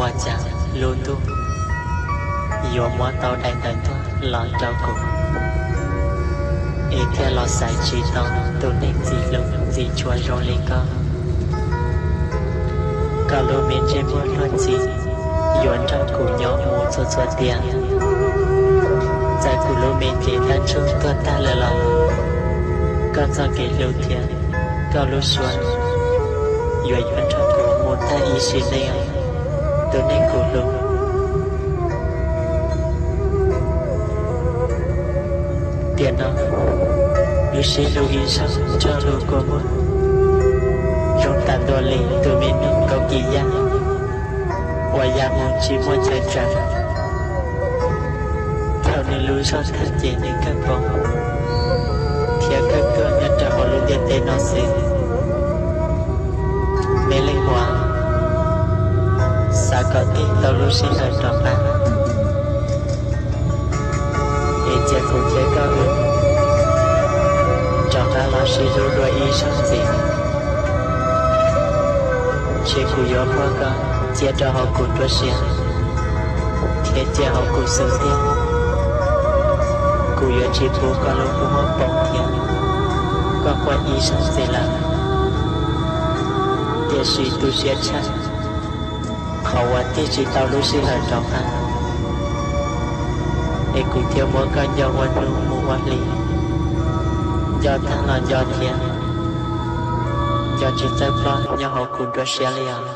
Ua cas lub ntuj yuav muab tau daim ntawv tuaj los rau kuv, es thiaj los xaiv tsis tau tus neeg ntxim hlub ntxim tshua zoo li koj. Koj lub me ntsej muag luag ntxhi yuav nrog kuv nyob mus txhua txhua tiam. Txawm kuv lub me cev tab ntsug tuag tag lawm los, koj txoj kev hlub thiab koj lub suab yuav yuav nrog kuv mus tag ib sim neej, tus neeg kuv hlub. Tiam no, wb sib hlub ib zaug nrog lub kua muag, zoo tas ntua li tus me neeg kaum kis yaj uas ya mus tsis muaj chaw tsaws. Thaum nws lub zog tag ces nws kawg poob thiab kawg tuag nyob rau hauv lub ntiaj teb no xwb. Me leej muam, xav kom tig tau lub sij hawm rov qab, es cia kuv thiab koj wb rov qab los sib hlub dua ib zaug ntxiv. Ntshe kuv yuav quaj koj cia rau hauv kuv nruab siab thiab cia hauv kuv xub ntiag. Kuv yuav tsis pub koj lub kua muag poob thiab koj quaj ib zaug ntxiv lawm. Tiam sis tu siab tshaj qhov uas tig tsis tau lub sij hawm rov qab, es kuv thiaj muab koj nco ua hnub mus ua hli, nco tag los nco thiab, nco tsis txawj ploj nyob hauv kuv nruab siab li os.